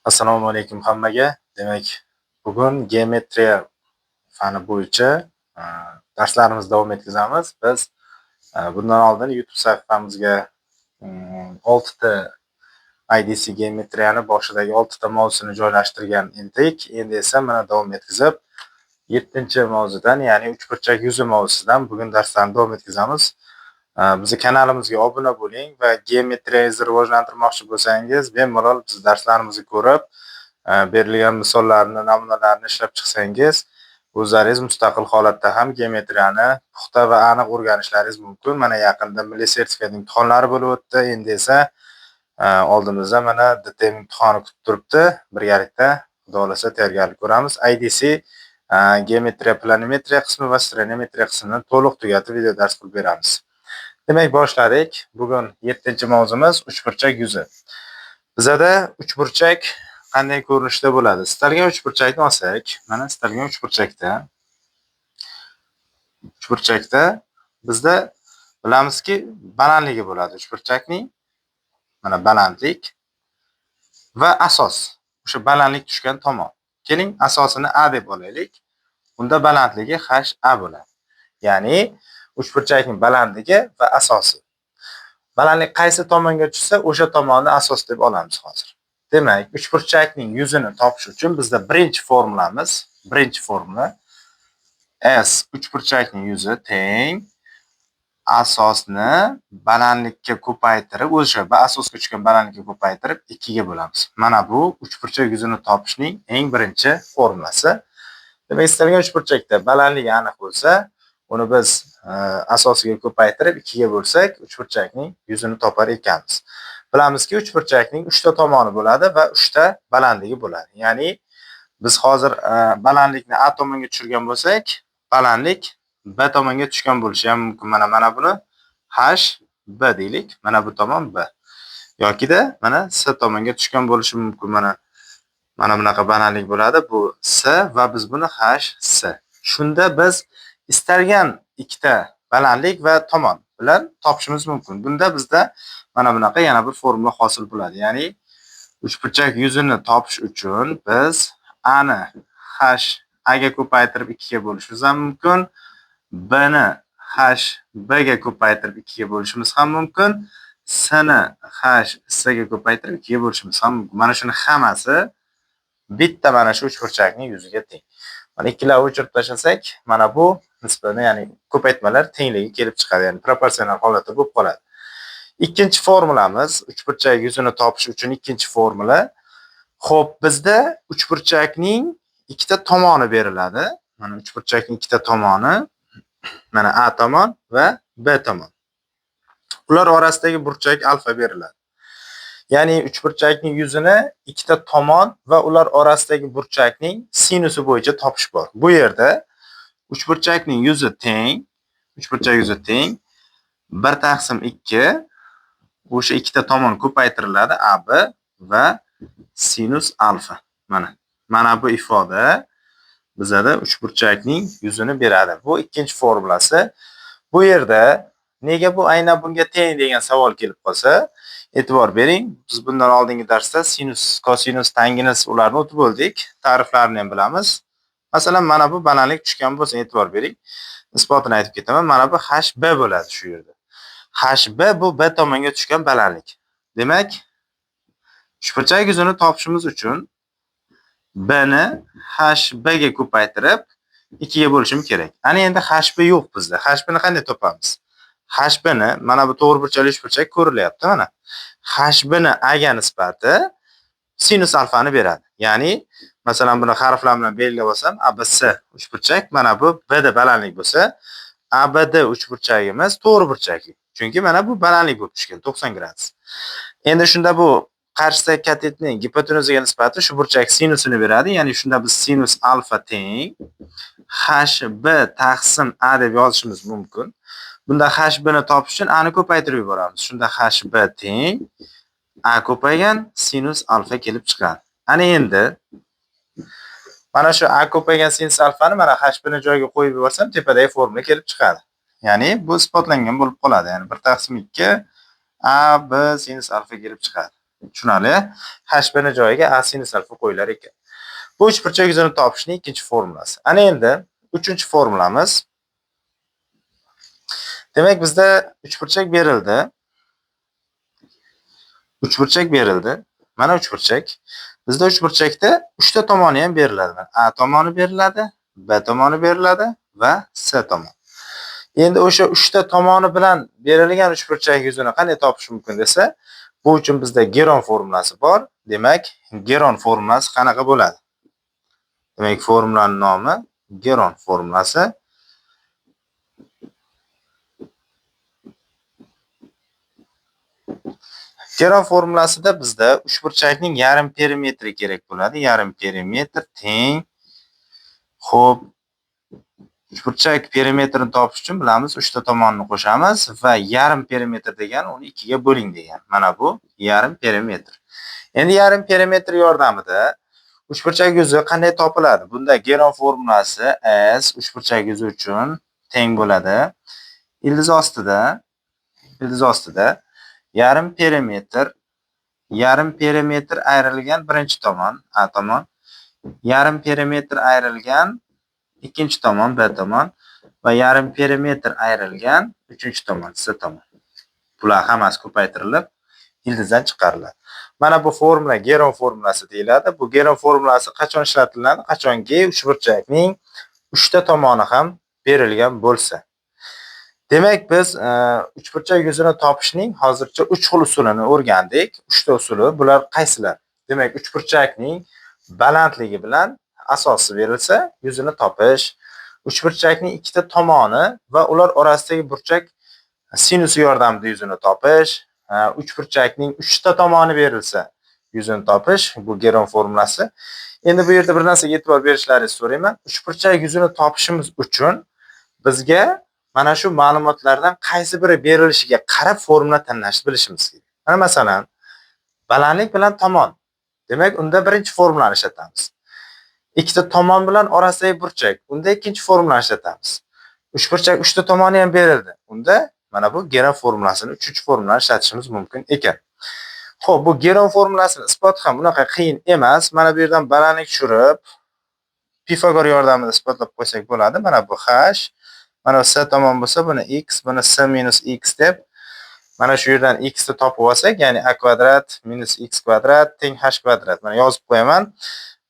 Assalomu alaykum hammaga. Demak, bugun geometriya fani bo'yicha darslarimizni davom etkazamiz. Biz bundan oldin YouTube sahifamizga 6 ta IDC geometriyani boshidagi 6 ta mavzusini joylashtirgan edik. Endi esa mana davom etkazib 7-mavzudan, ya'ni uchburchak yuzi mavzusidan bugun darslarni davom etkazamiz. Bizni kanalimizga obuna bo'ling va geometriyangizni rivojlantirmoqchi bo'lsangiz, bemalol biz darslarimizni ko'rib, berilgan misollarni, namunalarni ishlab chiqsangiz, o'zlaringiz mustaqil holatda ham geometriyani puxta va aniq o'rganishlaringiz mumkin. Mana yaqinda milliy sertifikat imtihonlari bo'lib o'tdi. Endi esa oldimizda mana DTM imtihoni kutib turibdi. Birgalikda, Xudo xohlasa, tayyorgarlik ko'ramiz. IDC geometriya, planimetriya qismi va stereometriya qismini to'liq tugatib video dars qilib beramiz. Demak, boshladik. Bugun 7-mavzumiz uchburchak yuzi. Bizada uchburchak qanday ko'rinishda bo'ladi? Istalgan uchburchakni olsak, mana istalgan uchburchakda bizda bilamizki, balandligi bo'ladi uchburchakning. Mana balandlik va asos. O'sha balandlik tushgan tomon. Keling, asosini A deb olaylik. Unda balandligi HA bo'ladi. Ya'ni uchburchakning balandligi va asosi. Balandlik qaysi tomonga tushsa, o'sha tomonni asos deb olamiz hozir. Demak, uchburchakning yuzini topish uchun bizda birinchi formulamiz, birinchi formula S uchburchakning yuzi teng asosni balandlikka ko'paytirib, o'sha asosga tushgan balandlikka ko'paytirib 2 ga bo'lamiz. Mana bu uchburchak yuzini topishning eng birinchi formulasi. Demak, istalgan uchburchakda balandligi aniq bo'lsa, uni biz asosiga ko'paytirib 2 ga bo'lsak, uchburchakning yuzini topar ekanmiz. Bilamizki, uchburchakning 3 ta tomoni bo'ladi va 3 ta balandligi bo'ladi. Ya'ni biz hozir balandlikni A tomonga tushirgan bo'lsak, balandlik B tomonga tushgan bo'lishi ham mumkin. Mana buni H B deylik. Mana bu tomon B. Yokida mana S tomonga tushgan bo'lishi mumkin. Mana bunaqa balandlik bo'ladi. Bu S va biz buni H S. Shunda biz istalgan ikkita balandlik va tomon bilan topishimiz mumkin. Bunda bizda mana bunaqa yana bir formula hosil bo'ladi. Ya'ni uchburchak yuzini topish uchun biz A ni H A ga ko'paytirib 2 ga bo'lishimiz ham mumkin. B ni H B ga ko'paytirib 2 ga bo'lishimiz ham mumkin. S ni H S ga ko'paytirib 2 ga bo'lishimiz ham mumkin. Mana shuni hammasi bitta mana shu uchburchakning yuziga teng. Mana ikkilarni o'chirib tashlasak, mana bu nisbani, ya'ni ko'paytmalar tengligi kelib chiqadi, ya'ni proporsional holatda bo'lib qoladi. Ikkinchi formulamiz uchburchak yuzini topish uchun ikkinchi formula. Xo'p, bizda uchburchakning ikkita tomoni beriladi. Mana uchburchakning ikkita tomoni, mana A tomon va B tomon. Ular orasidagi burchak alfa beriladi. Ya'ni uchburchakning yuzini ikkita tomon va ular orasidagi burchakning sinusi bo'yicha topish bor. Bu yerda uchburchakning yuzi teng, uchburchak yuzi teng 1 taqsim 2 o'sha ikkita tomon ko'paytiriladi AB va sinus alfa. Mana bu ifoda bizada uchburchakning yuzini beradi. Bu ikkinchi formulasi. Bu yerda nega bu aynan bunga teng degan savol kelib qolsa, e'tibor bering. Biz bundan oldingi darsda sinus, kosinus, tangens ularni o'tib bo'ldik. Ta'riflarini ham bilamiz. Masalan, mana bu balandlik tushgan bo'lsa, e'tibor bering. Isbotini aytib ketaman. Mana bu HB bo'ladi shu yerda. HB bu B tomonga tushgan balandlik. Demak, uchburchak yuzini topishimiz uchun B ni HB ga ko'paytirib 2 ga bo'lishim kerak. Ana endi HB yo'q bizda. HB ni qanday topamiz? HB ni mana bu to'g'ri burchakli uchburchak ko'rilyapti mana. HB ni A ga nisbati sinus alfani beradi. Ya'ni masalan buni harflar bilan belgilab olsam, ABC uchburchak, mana bu BD balandlik bo'lsa, ABD uchburchagimiz to'g'ri burchakli. Chunki mana bu balandlik bo'lib tushgan 90 gradus. Endi shunda bu qarshisidagi katetning gipotenuzaga nisbati shu burchak sinusini beradi. Ya'ni shunda biz sinus alfa teng HB taqsim A deb yozishimiz mumkin. Bunda HB ni topish uchun A ni ko'paytirib yuboramiz. Shunda HB teng A ko'paygan sinus alfa kelib chiqadi. Ana endi mana shu A ko'paygan sinus alfani mana HB ni joyiga qo'yib yuborsam, tepadagi formula kelib chiqadi. Ya'ni bu isbotlangan bo'lib qoladi. Ya'ni 1 taqsim 2 A B sinus alfa kelib chiqadi. Tushunarli? HB ni joyiga A sinus alfa qo'yilar ekan. Bu uchburchak yuzini topishning ikkinchi formulasi. Ana endi uchinchi formulamiz. Demak, bizda uchburchak berildi. Uchburchak berildi. Mana uchburchak. Bizda uchburchakda uchta tomoni ham beriladi. Mana A tomoni beriladi, B tomoni beriladi va S tomoni. Endi o'sha uchta tomoni bilan berilgan uchburchak yuzini qanday topish mumkin desa, bu uchun bizda Geron formulasi bor. Demak, Geron formulasi qanaqa bo'ladi? Demak, formulaning nomi Geron formulasi. Geron formulasida bizda uchburchakning yarim perimetri kerak bo'ladi. Yarim perimetr teng. Xo'p, uchburchak perimetrini topish uchun bilamiz, uchta tomonni qo'shamiz va yarim perimetr degani uni 2 ga bo'ling degan. Mana bu yarim perimetr. Endi yarim perimetr yordamida uchburchak yuzi qanday topiladi? Bunda Geron formulasi S uchburchak yuzi uchun teng bo'ladi. Ildiz ostida yarim perimetr ayrilgan birinchi tomon A tomon, yarim perimetr ayrilgan ikkinchi tomon B tomon va yarim perimetr ayrilgan uchinchi tomon C tomon. Bular hammasi ko'paytirilib ildizdan chiqariladi. Mana bu formula Geron formulasi deyiladi. Bu Geron formulasi qachon ishlatiladi? Qachonki uchburchakning uchta tomoni ham berilgan bo'lsa. Demak, biz uchburchak yuzini topishning hozircha 3 xil usulini o'rgandik. 3 ta usuli, bular qaysilar? Demak, uchburchakning balandligi bilan asosi berilsa, yuzini topish, uchburchakning ikkita tomoni va ular orasidagi burchak sinusi yordamida yuzini topish, uchburchakning uchta tomoni berilsa, yuzini topish, bu Geron formulasi. Endi bu yerda bir narsaga e'tibor berishlaringizni so'rayman. Uchburchak yuzini topishimiz uchun bizga mana shu ma'lumotlardan qaysi biri berilishiga qarab formula tanlashni bilishimiz kerak. Mana masalan, balandlik bilan tomon. Demak, unda birinchi formulani ishlatamiz. Ikkita tomon bilan orasidagi burchak, unda ikkinchi formulani ishlatamiz. Uchburchak uchta tomoni ham berildi. Unda mana bu Geron formulasini, uchinchi formulani ishlatishimiz mumkin ekan. Xo'p, bu Geron formulasini isbot ham unaqa qiyin emas. Mana bu yerdan balandlik tushirib, Pifagor yordamida isbotlab qo'ysak bo'ladi. Mana bu h, mana S tomon bo'lsa, buni x, buni S minus x deb mana shu yerdan x ni topib olsak, ya'ni a kvadrat minus x kvadrat teng h kvadrat. Mana yozib qo'yaman.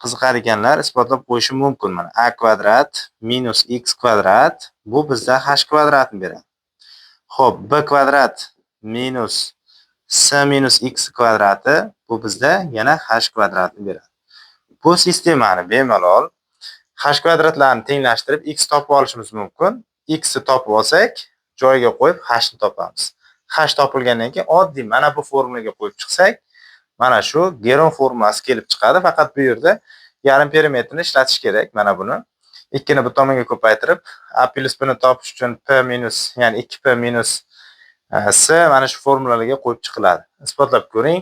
Qiziqadiganlar isbotlab qo'yishi mumkin. Mana a kvadrat minus x kvadrat bu bizda h kvadratni beradi. Xo'p, b kvadrat minus s minus x kvadrati bu bizda yana h kvadratni beradi. Bu sistemani bemalol h kvadratlarni tenglashtirib x topib olishimiz mumkin. X ni topib olsak, joyiga qo'yib h ni topamiz. H topilgandan keyin oddiy mana bu formulaga qo'yib chiqsak, mana shu Geron formulasi kelib chiqadi. Faqat bu yerda yarim perimetrni ishlatish kerak. Mana buni 2 ni bu tomonga ko'paytirib, a plus b ni topish uchun p minus, ya'ni 2p minus s mana shu formulalarga qo'yib chiqiladi. Isbotlab ko'ring.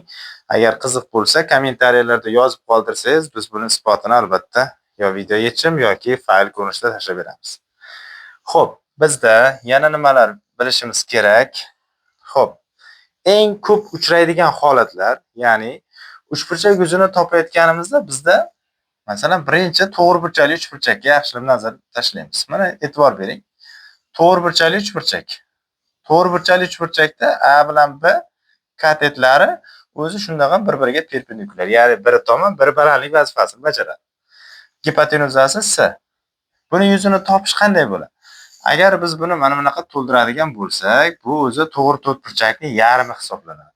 Agar qiziq bo'lsa, kommentariyalarda yozib qoldirsangiz, biz buni isbotini albatta yo video yechim yoki fayl ko'rinishida tashlab beramiz. Xo'p, bizda yana nimalar bilishimiz kerak? Xo'p, eng ko'p uchraydigan holatlar, ya'ni uchburchak yuzini topayotganimizda bizda masalan birinchi to'g'ri burchakli uchburchakka yaxshilab nazar tashlaymiz. Mana e'tibor bering. To'g'ri burchakli uchburchak. To'g'ri burchakli uchburchakda A bilan B katetlari o'zi shunday ham bir-biriga perpendikulyar, ya'ni biri tomon, biri balandlik vazifasini bajaradi. Gipotenuzasi S. Buni yuzini topish qanday bo'ladi? Agar biz buni mana bunaqa to'ldiradigan bo'lsak, bu o'zi to'g'ri to'rtburchakning yarmi hisoblanadi.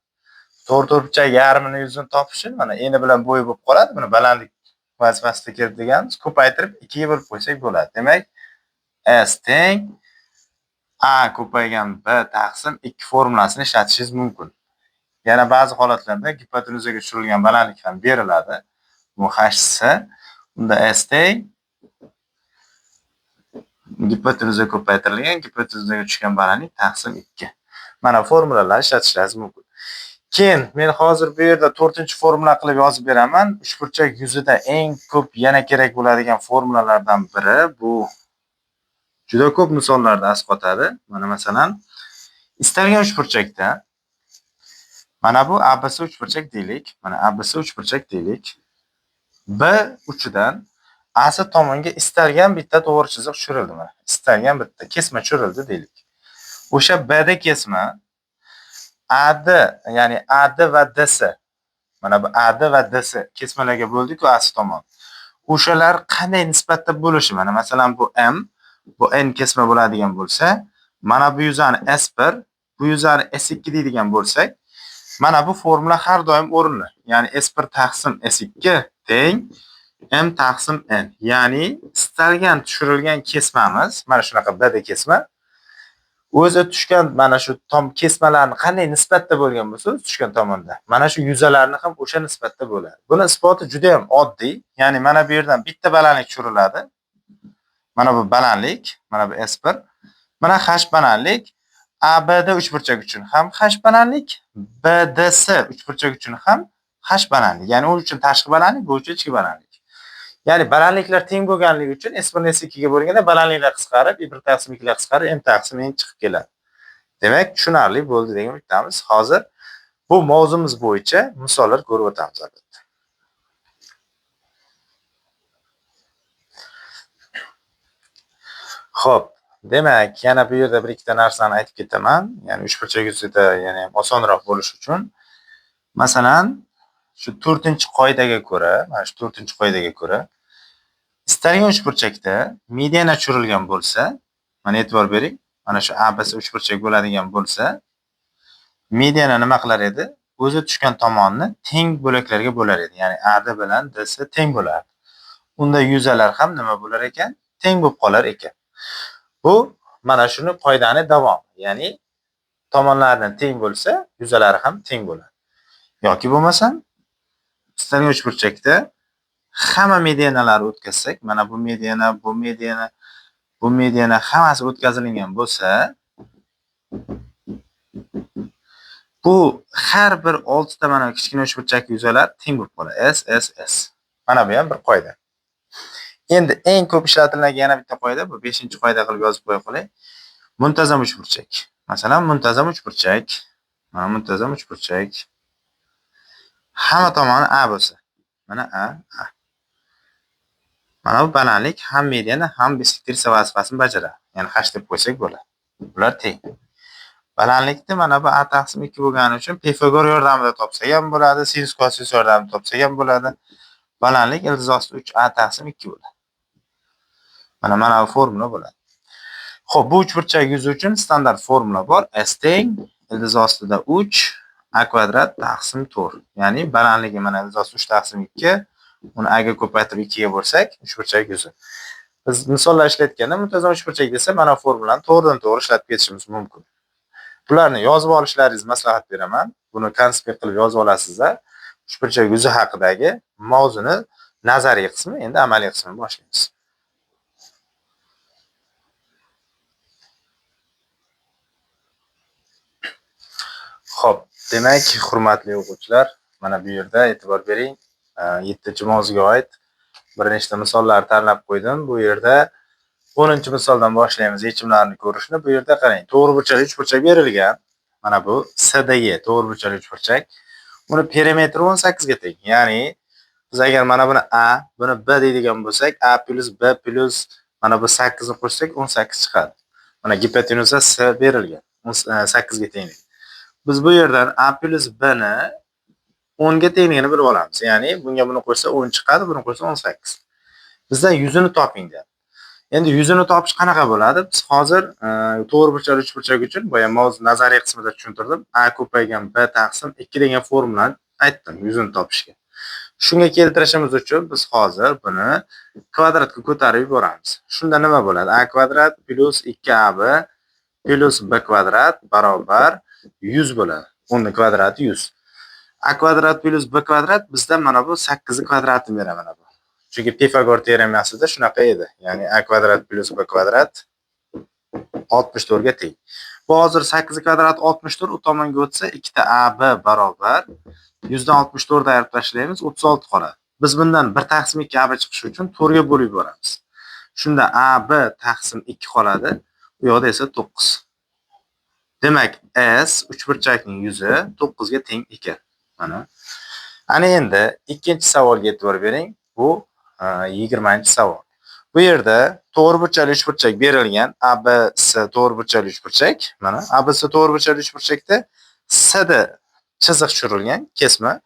To'g'ri to'rtburchak yarmini yuzini topish uchun mana eni bilan bo'yi bo'lib qoladi. Buni balandlik vazifasida keldi deganimiz, ko'paytirib 2 ga bo'lib qo'ysak bo'ladi. Demak, S teng A ko'paygan B taqsim 2 formulasini ishlatishingiz mumkin. Yana ba'zi holatlarda gipotenuzaga tushirilgan balandlik ham beriladi. Bu HC. Unda S teng gipotenuza ko'paytirilgan gipotenuzaga tushgan balandlik taqsim 2. Mana formulalar ishlatishingiz mumkin. Keyin men hozir bu yerda 4-formula qilib yozib beraman. Uchburchak yuzida eng ko'p yana kerak bo'ladigan formulalardan biri bu juda ko'p misollarda asqotadi. Mana masalan, istalgan uchburchakda Mana bu ABC uchburchak deylik. Mana ABC uchburchak deylik. B uchidan AC tomonga istalgan bitta to'g'ri chiziq tushirildi mana. Istalgan bitta kesma tushirildi deylik. O'sha BD kesma AD, ya'ni AD va DC. Mana bu AD va DC kesmalarga bo'ldi-ku AC tomon. O'shalar qanday nisbatda bo'lishi? Mana masalan bu M, bu N kesma bo'ladigan bo'lsa, mana bu yuzani S1, bu yuzani S2 deydigan bo'lsak, mana bu formula har doim o'rinli. Ya'ni S1 taqsim S2 teng M taqsim N. Ya'ni istalgan tushirilgan kesmamiz, mana shunaqa BD kesma, o'zi tushgan mana shu tom kesmalarni qanday nisbatda bo'lgan bo'lsa, o'zi tushgan tomonda mana shu yuzalarni ham o'sha nisbatda bo'ladi. Buni isboti juda ham oddiy. Ya'ni mana bu yerdan bitta balandlik tushiriladi. Mana bu balandlik, mana bu S1, mana H balandlik. ABD uchburchak uchun ham H balandlik, BDC uchburchak uchun ham H balandlik. Ya'ni u uchun tashqi balandlik, bu uchun ichki balandlik. Ya'ni balandliklar teng bo'lganligi uchun S1 S2 ga bo'lganda balandliklar qisqarib, 1 taqsim 2 lar qisqarib, M taqsim N chiqib keladi. Demak, tushunarli bo'ldi degan umiddamiz. Hozir bu mavzumiz bo'yicha misollar ko'rib o'tamiz albatta. Xo'p, demak, yana bu yerda bir ikkita narsani aytib ketaman. Ya'ni uchburchak yuzida yana ham osonroq bo'lishi uchun. Masalan, shu 4-qoidaga ko'ra, mana shu 4-qoidaga ko'ra istalgan uchburchakda mediana tushirilgan bo'lsa, mana e'tibor bering, mana shu ABC uchburchak bo'ladigan bo'lsa, mediana nima qilar edi? O'zi tushgan tomonni teng bo'laklarga bo'lar edi. Ya'ni AD bilan DC teng bo'lardi. Unda yuzalar ham nima bo'lar ekan? Teng bo'lib qolar ekan. Bu mana shuni qoidani davomi. Ya'ni tomonlarni teng bo'lsa, yuzalari ham teng bo'ladi. Yoki bo'lmasam istalgan uchburchakda hamma medianalarni o'tkazsak, mana bu mediana, bu mediana, bu mediana hammasi o'tkazilingan bo'lsa, bu har bir 6 ta mana kichkina uchburchak yuzalar teng bo'lib qoladi. S, S, S. Mana bu ham bir qoida. Endi eng ko'p ishlatiladigan yana bitta qoida, bu 5-qoida qilib yozib qo'ya qolay. Muntazam uchburchak. Masalan, muntazam uchburchak, mana muntazam uchburchak hamma tomoni A bo'lsa, mana A, A. Mana bu balandlik ham mediana, ham bisektrisa vazifasini bajaradi. Ya'ni H deb qo'ysak bo'ladi. Bular teng. Balandlikni mana bu A taqsim 2 bo'lgani uchun Pifagor yordamida topsak ham bo'ladi, sinus kosinus yordamida topsak ham bo'ladi. Balandlik ildiz osti 3 A taqsim 2 bo'ladi. Mana bu formula bo'ladi. Xo'p, bu uchburchak yuzi uchun standart formula bor. S teng ildiz ostida 3 A kvadrat taqsim 4. Ya'ni balandligi mana ildiz osti 3 taqsim 2, uni A ga ko'paytirib 2 ga bo'lsak, uchburchak yuzi. Biz misollar ishlatganda muntazam uchburchak desa, mana formulani to'g'ridan to'g'ri ishlatib ketishimiz mumkin. Bularni yozib olishlaringizni maslahat beraman. Buni konspekt qilib yozib olasizlar. Uchburchak yuzi haqidagi mavzuni nazariy qismi, endi amaliy qismini boshlaymiz. Xo'p, demak, hurmatli o'quvchilar, mana bu yerda e'tibor bering. 7-mavzuga oid bir nechta misollar tanlab qo'ydim. Bu yerda 10-misoldan boshlaymiz yechimlarni ko'rishni. Bu yerda qarang, to'g'ri burchakli uchburchak berilgan. Mana bu SDE to'g'ri burchakli uchburchak. Uni perimetri 18 ga teng. Ya'ni biz agar mana buni A, buni B deydigan bo'lsak, A plus B plus mana bu 8 ni qo'shsak 18 chiqadi. Mana gipotenuza S berilgan. 8 ga teng. Biz bu yerdan A plus B ni 10 ga tengligini bilib olamiz. Ya'ni bunga buni qo'shsa 10 chiqadi, buni qo'shsa 18. Bizdan yuzini toping deyapti. Endi yuzini topish qanaqa bo'ladi? Biz hozir to'g'ri burchakli uchburchak uchun boya mavzu nazariy qismida tushuntirdim. A ko'paygan B taqsim 2 degan formulani aytdim yuzini topishga. Shunga keltirishimiz uchun biz hozir buni kvadratga ko'tarib yuboramiz. Shunda nima bo'ladi? A kvadrat plus 2ab plus B kvadrat barobar 100 bo'ladi. 10 ning kvadrati 100. A kvadrat plus B kvadrat bizdan mana bu 8 ning kvadratini beradi mana bu. Chunki Pifagor teoremasida shunaqa edi. Ya'ni A kvadrat plus B kvadrat 64 ga teng. Bu hozir 8 kvadrat 64 u tomonga o'tsa 2 ta AB barobar 100 dan 64 ni ayirib tashlaymiz, 36 qoladi. Biz bundan 1 taqsim 2 AB chiqishi uchun 4 ga bo'lib yuboramiz. Shunda AB taqsim 2 qoladi. U yoqda esa 9. Demak, S uchburchakning yuzi 9 ga teng ekan. Mana. Ana endi ikkinchi savolga e'tibor bering. Bu 20-savol. Bu yerda to'g'ri burchakli uchburchak berilgan. ABC to'g'ri burchakli uchburchak. Mana ABC to'g'ri burchakli uchburchakda CD chiziq tushirilgan kesma.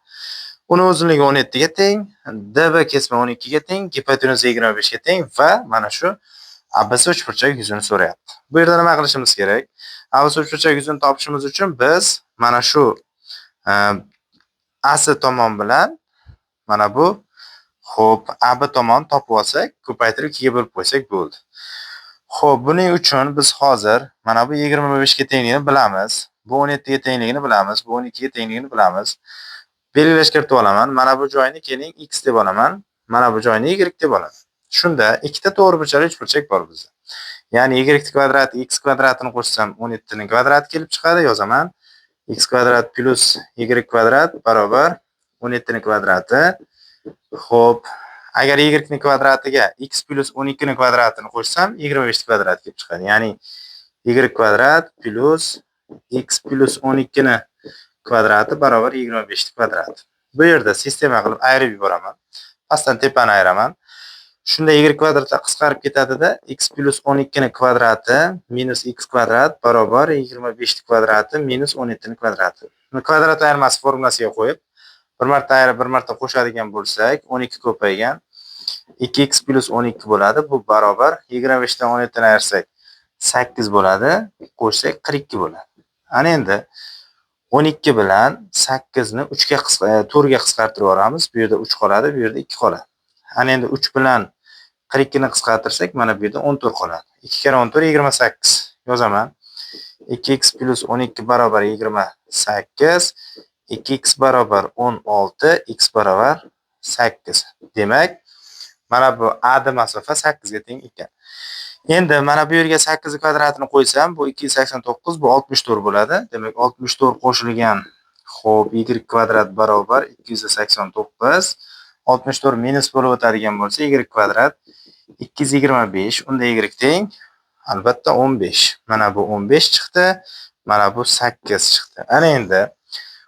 Uni uzunligi 17 ga teng, DB kesma 12 ga teng, gipotenuza 25 ga teng va mana shu ABC uchburchak yuzini so'rayapti. Bu yerda nima qilishimiz kerak? ABC uchburchak yuzini topishimiz uchun biz mana shu AC tomon bilan mana bu xo'p, AB tomon topib olsak, ko'paytirib 2 ga bo'lib qo'ysak bo'ldi. Xo'p, buning uchun biz hozir mana bu 25 ga tengligini bilamiz. Bu 17 ga tengligini bilamiz, bu 12 ga tengligini bilamiz. Belgilash kiritib olaman. Mana bu joyni keling x deb olaman. Mana bu joyni y deb olaman. Shunda ikkita to'g'ri burchakli uchburchak bor bizda. Ya'ni y kvadrati x kvadratini qo'shsam 17 ning kvadrati kelib chiqadi, yozaman. X kvadrat plus y kvadrat barobar 17 ning kvadrati. Xo'p, agar y ning kvadratiga x plus 12 ning kvadratini qo'shsam 25 kvadrati kelib chiqadi. Ya'ni y kvadrat plus x plus 12 ni kvadrati barobar 25 kvadrati. Bu yerda sistema qilib ayirib yuboraman. Pastdan tepani ayiraman. Shunda y kvadratlar qisqarib ketadi-da, x plus 12 ni kvadrati minus x kvadrat barobar 25 kvadrati minus 17 ni kvadrati. Buni kvadrat ayirmasi formulasiga qo'yib, bir marta ayirib, bir marta qo'shadigan bo'lsak, 12 ko'paygan 2x plus 12 bo'ladi. Bu barobar 25 dan 17 ni ayirsak 8 bo'ladi, qo'shsak 42 bo'ladi. Ana endi 12 bilan 8 ni 3 ga 4 ga qisqartirib yuboramiz. Bu yerda 3 qoladi, bu yerda 2 qoladi. Ana endi 3 bilan 42 ni qisqartirsak, mana bu yerda 14 qoladi. 2 kara 14 28 yozaman. 2x plus 12 barobar 28, 2x barobar 16, x barobar 8. Demak, mana bu AD masofa 8 ga teng ekan. Endi mana bu yerga 8 kvadratini qo'ysam, bu 289, bu 64 bo'ladi. Demak, 64 qo'shilgan, xo'p, y kvadrat barobar 289. 64 minus bo'lib o'tadigan bo'lsa, y kvadrat 225, unda y teng albatta 15. Mana bu 15 chiqdi, mana bu 8 chiqdi. Ana endi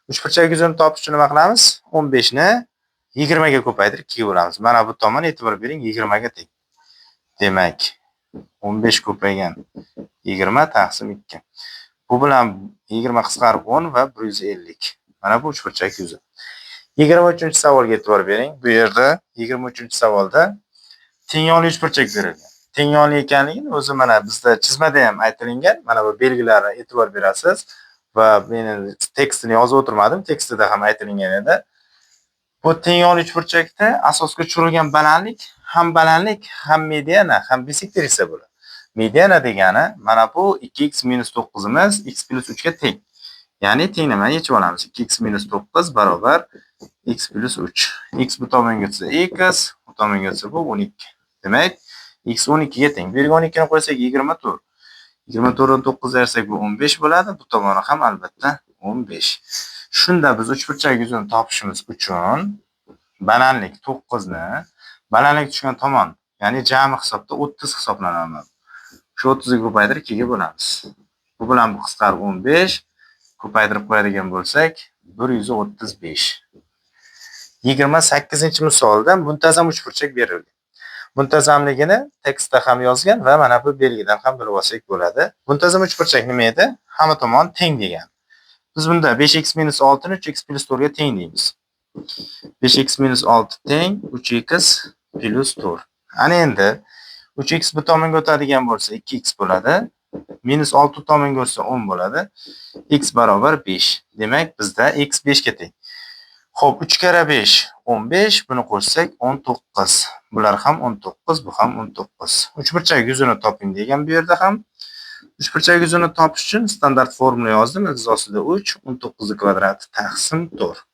uchburchak yuzini topish uchun nima qilamiz? 15 ni 20 ga ko'paytirib 2 ga bo'lamiz. Mana bu tomon e'tibor bering 20 ga teng. Demak, 15 ko'paygan 20 taqsim 2. Bu bilan 20 qisqarib 10 va 150. Mana bu uchburchak yuzi. 23-savolga e'tibor bering. Bu yerda 23-savolda tengyonli uchburchak berilgan. Tengyonli ekanligini o'zi mana bizda chizmada ham aytilingan. Mana bu belgilarga e'tibor berasiz va men tekstini yozib o'tirmadim, tekstida ham aytilingan edi. Bu tengyonli uchburchakda asosga tushirilgan balandlik ham mediana, ham bisektrisa bo'ladi. Mediana degani mana bu 2x minus 9imiz x plus 3 ga teng. Ya'ni tenglamani yechib olamiz. 2x minus 9 barobar x plus 3. X bu tomonga o'tsa x, bu tomonga o'tsa bu 12. Demak, x 12 ga teng. Bu yerga 12 ni qo'ysak 24. 24 dan 9 ayirsak bu 15 bo'ladi. Bu tomoni ham albatta 15. Shunda biz uchburchak yuzini topishimiz uchun balandlik 9 ni, balandlik tushgan tomon, ya'ni jami hisobda 30 hisoblanadi. Shu 30 ga ko'paytirib 2 ga bo'lamiz. Bu bilan bu qisqarib 15, ko'paytirib qo'yadigan bo'lsak 135. 28-misolda muntazam uchburchak berilgan. Muntazamligini tekstda ham yozgan va mana bu belgidan ham bilib olsak bo'ladi. Muntazam uchburchak nima edi? Hamma tomon teng degan. Biz bunda 5x minus 6 ni 3x plus 4 ga teng deymiz. 5x minus 6 teng 3x plus 4. Ana endi 3x bu tomonga o'tadigan bo'lsa 2x bo'ladi. Minus 6 tomonga o'tsa 10 bo'ladi. X barobar 5. Demak, bizda x 5 ga teng. Xo'p, 3 kara 5 15, buni qo'shsak 19. Bular ham 19, bu ham 19. Uchburchak yuzini toping degan bu yerda ham. Uchburchak yuzini topish uchun standart formula yozdim. Ildiz ostida 3, 19 kvadrati taqsim 4.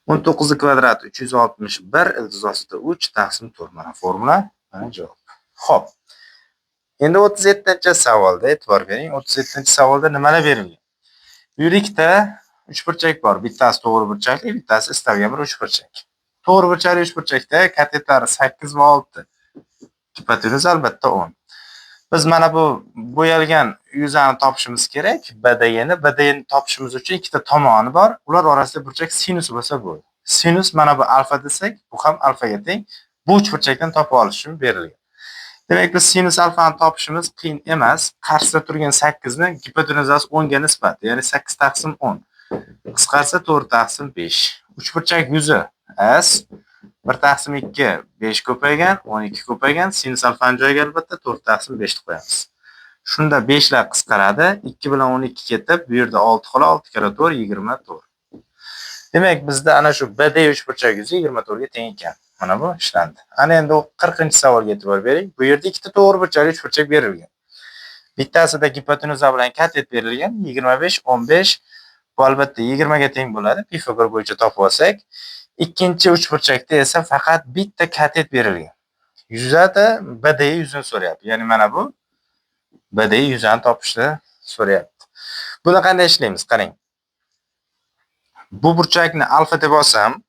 19 kvadrati 361, ildiz ostida 3 taqsim 4. Mana formula, mana javob. Xo'p. Endi 37-savolda e'tibor bering. 37-savolda nimalar berilgan? Bu yerda ikkita uchburchak bor. Bittasi to'g'ri burchakli, bittasi istalgan bir uchburchak. To'g'ri burchakli uchburchakda katetlari 8 va 6. Gipotenuza albatta 10. Biz mana bu bo'yalgan yuzani topishimiz kerak. BD'ni. BD'ni topishimiz uchun ikkita tomoni bor. Ular orasida burchak sinus bo'lsa bo'ldi. Sinus mana bu alfa desak, bu ham alfaga teng. Bu uchburchakdan topib olish uchun berilgan. Demak, biz sinus alfani topishimiz qiyin emas. Qarshisida turgan 8 ni gipotenuzasi 10 ga nisbat, ya'ni 8 taqsim 10. Qisqarsa 4 taqsim 5. Uchburchak yuzi S 1 taqsim 2 5 ko'paygan, 12 ko'paygan. Sinus alfani joyiga albatta 4 taqsim 5 ni qo'yamiz. Shunda 5 lar qisqaradi. 2 bilan 12 ketib, bu yerda 6 qola, 6 karra 4 24. Demak, bizda ana shu BD uchburchak yuzi 24 ga teng ekan. Mana bu ishlandi. Ana endi 40-savolga e'tibor bering. Bu yerda ikkita to'g'ri burchakli uchburchak berilgan. Bittasida gipotenuza bilan katet berilgan. 25 15 bu albatta 20 ga teng bo'ladi. Pifagor bo'yicha topib olsak. Ikkinchi uchburchakda esa faqat bitta katet berilgan. Yuzada BD yuzini so'rayapti. Ya'ni mana bu BD yuzani topishni so'rayapti. Buni qanday ishlaymiz? Qarang. Bu burchakni alfa deb olsam,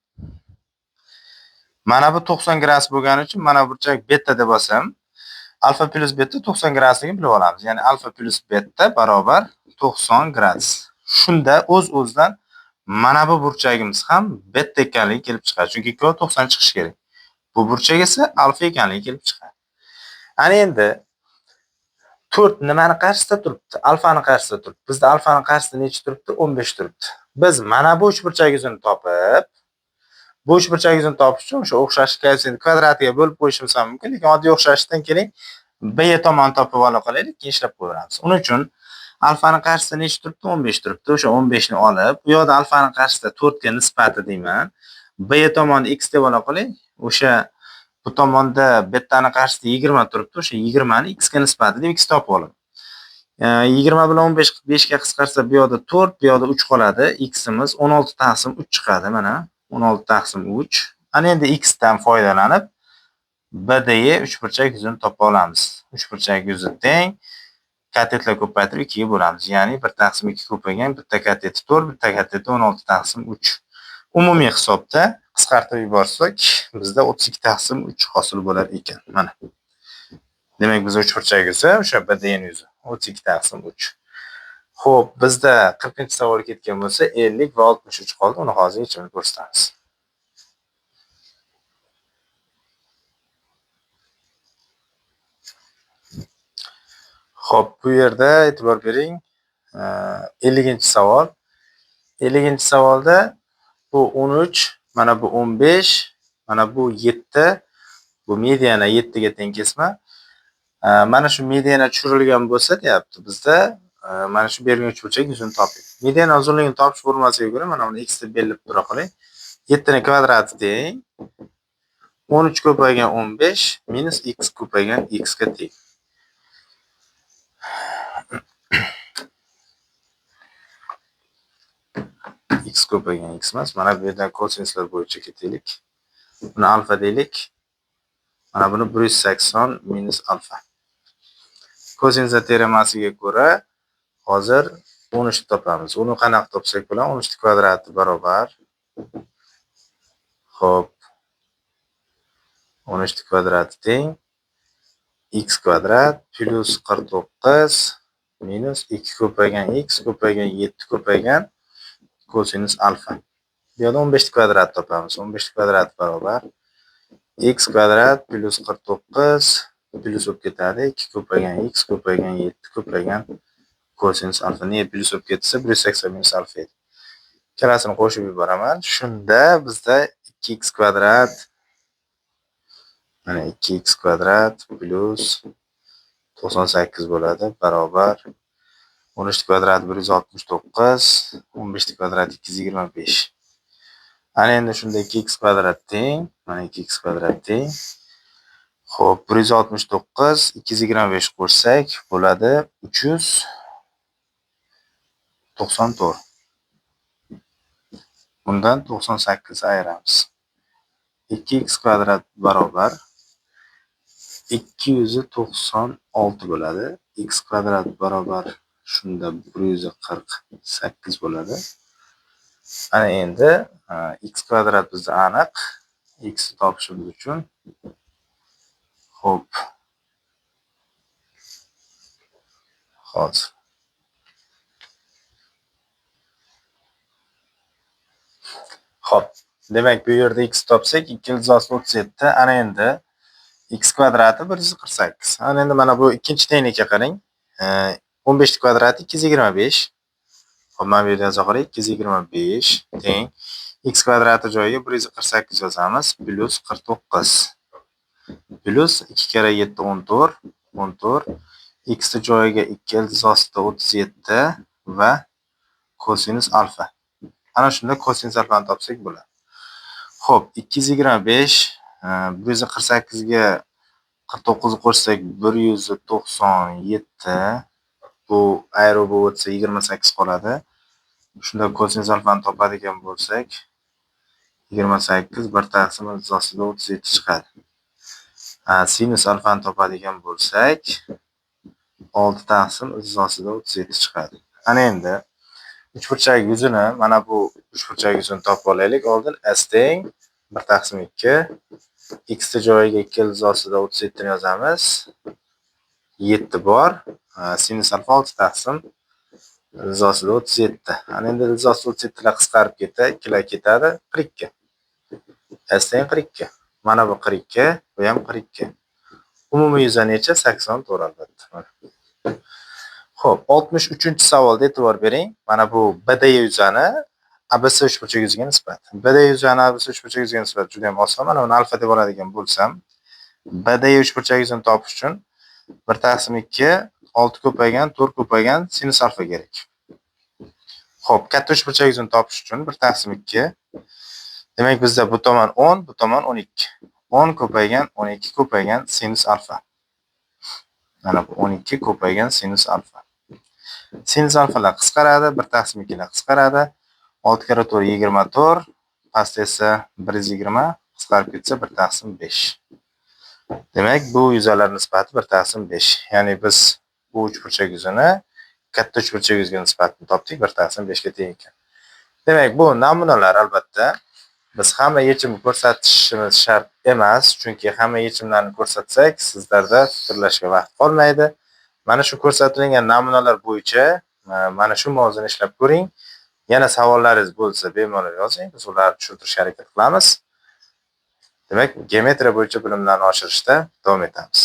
mana bu 90 gradus bo'lgani uchun mana burchak beta deb olsam, alfa plus beta 90 gradusligini bilib olamiz. Ya'ni alfa plus beta barobar 90 gradus. Shunda o'z-o'zidan mana bu burchagimiz ham beta ekanligi kelib chiqadi. Chunki ikkovi 90 chiqishi kerak. Bu burchak esa alfa ekanligi kelib chiqadi. Ana endi 4 nimani qarshisida turibdi? Alfani qarshisida turibdi. Bizda alfani qarshisida necha turibdi? 15 turibdi. Biz mana bu uchburchak yuzini topib, bu uchburchak yuzini topish uchun o'sha o'xshash koeffitsient kvadratiga bo'lib qo'yishimiz ham mumkin, lekin oddiy o'xshashdan keling B tomonni topib ola qolaylik, keyin ishlab qo'yaveramiz. Uning uchun alfani qarshisida necha turibdi? 15 turibdi. O'sha 15 ni olib, bu yoqda alfani qarshisida 4 ga nisbati deyman. B tomonni x deb ola qolay. O'sha bu tomonda betani qarshisida 20 turibdi. O'sha 20 ni x ga nisbati deb x topib olaman. 20 bilan 15 5 ga qisqarsa bu yoqda 4, bu yoqda 3 qoladi. X'imiz 16 taqsim 3 chiqadi mana. 16 taqsim 3. Ana endi x dan foydalanib BDE uchburchak yuzini topa olamiz. Uchburchak yuzi teng katetlar ko'paytirib 2 ga bo'lamiz. Ya'ni 1 taqsim 2 ko'paygan, bitta kateti 4, bitta kateti 16 taqsim 3. Umumiy hisobda qisqartirib yuborsak, bizda 32 taqsim 3 hosil bo'lar ekan. Mana. Demak, biz uchburchak yuzi o'sha BDE yuzi 32 taqsim 3. Xo'p, bizda 40-savol ketgan bo'lsa, 50 va 63 qoldi. Uni hozir yechimini ko'rsatamiz. Xo'p, bu yerda e'tibor bering. 50-savol. 50-savolda bu 13, mana bu 15, mana bu 7, bu mediana 7 ga teng kesma. Mana shu mediana tushirilgan bo'lsa, deyapti bizda mana shu berilgan uchburchak yuzini toping. Mediana uzunligini topish formulasiga ko'ra mana buni x deb belgilab tura qoling. 7 ning kvadrati teng 13 ko'paygan 15 minus x ko'paygan x ga teng. X ko'paygan x emas. Mana bu yerdan kosinuslar bo'yicha ketaylik. Buni alfa deylik. Mana buni 180 minus alfa. Kosinuslar teoremasiga ko'ra hozir 13 topamiz. Uni qanaqa topsak bo'ladi? 13 kvadrati barobar. Xo'p. 13 kvadrati teng x kvadrat plus 49 minus 2 ko'paygan x ko'paygan 7 ko'paygan kosinus alfa. Bu yerda 15 kvadrat topamiz. 15 kvadrat barobar x kvadrat plus 49 plus bo'lib ketadi. 2 ko'paygan x ko'paygan 7 ko'paygan kosinus alfa. Nega plus bo'lib ketsa 180 minus alfa edi. Ikkalasini qo'shib yuboraman. Shunda bizda 2x kvadrat mana 2x kvadrat plus 98 bo'ladi barobar 13 kvadrat 169, 15 kvadrat 225. Ana endi shunda 2x kvadrat teng, mana 2x kvadrat teng. Xo'p, 169 225 qo'shsak bo'ladi 394. Bundan 98 ayiramiz. 2x kvadrat barobar 296 bo'ladi. X kvadrat barobar shunda 148 bo'ladi. Ana endi x kvadrat bizda aniq. X topishimiz uchun xo'p Hozir. Xo'p, demak bu yerda x topsak 2 ildiz ostida 37. Ana endi x kvadrati 148. Ana endi mana bu ikkinchi tenglikka qarang. 15 kvadrati 225. Xo'p, mana bu yerda yoza qolaylik 225 teng x kvadrati joyiga 148 yozamiz plus 49 plus 2 kara 7 14 14 x joyiga 2 ildiz ostida 37 va kosinus alfa. Ana shunda kosinus alfani topsak bo'ladi. Xo'p, 225 148 ga 49 qo'shsak 197. Bu ayirib bo'lib o'tsa 28 qoladi. Shunda kosinus alfani topadigan bo'lsak 28 bir taqsim ildiz ostida 37 chiqadi. Sinus alfani topadigan bo'lsak 6 taqsim ildiz ostida 37 chiqadi. Ana endi uchburchak yuzini, mana bu uchburchak yuzini topib olaylik. Oldin s teng 1 taqsim 2 x joyiga 2 ildiz ostida 37 ni yozamiz. 7 bor. Sinus alfa 6 taqsim ildiz ostida 37. Ana endi ildiz ostida 37 lar qisqarib ketadi, 2 lar ketadi, 42. S teng 42. Mana bu 42, bu ham 42. Umumiy yuza necha? 84 albatta. Mana. Xo'p, 63-savolda e'tibor bering. Mana bu BD yuzani ABC uchburchak yuziga nisbat. BD yuzani ABC uchburchak yuziga nisbat juda ham oson. Mana buni alfa deb oladigan bo'lsam, BD uchburchak yuzini topish uchun 1 taqsim 2 6 ko'paygan 4 ko'paygan sinus alfa kerak. Xo'p, katta uchburchak yuzini topish uchun 1 taqsim 2. Demak, bizda bu tomon 10, bu tomon 12. 10 ko'paygan 12 ko'paygan sinus alfa. Mana bu 12 ko'paygan sinus alfa. Sinus alfalar qisqaradi, 1 taqsim 2 lar qisqaradi. 6 kara 4 24, pastda esa 120 qisqarib ketsa 1 taqsim 5. Demak, bu yuzalar nisbati 1 taqsim 5. Ya'ni biz bu uchburchak yuzini katta uchburchak yuzga nisbatini topdik, 1 taqsim 5 ga teng ekan. Demak, bu namunalar albatta. Biz hamma yechimni ko'rsatishimiz shart emas, chunki hamma yechimlarni ko'rsatsak, sizlarda fikrlashga vaqt qolmaydi. Mana shu ko'rsatilgan namunalar bo'yicha mana shu mavzuni ishlab ko'ring. Yana savollaringiz bo'lsa bemalol yozing, biz ularni tushuntirishga harakat qilamiz. Demak, geometriya bo'yicha bilimlarni oshirishda davom etamiz.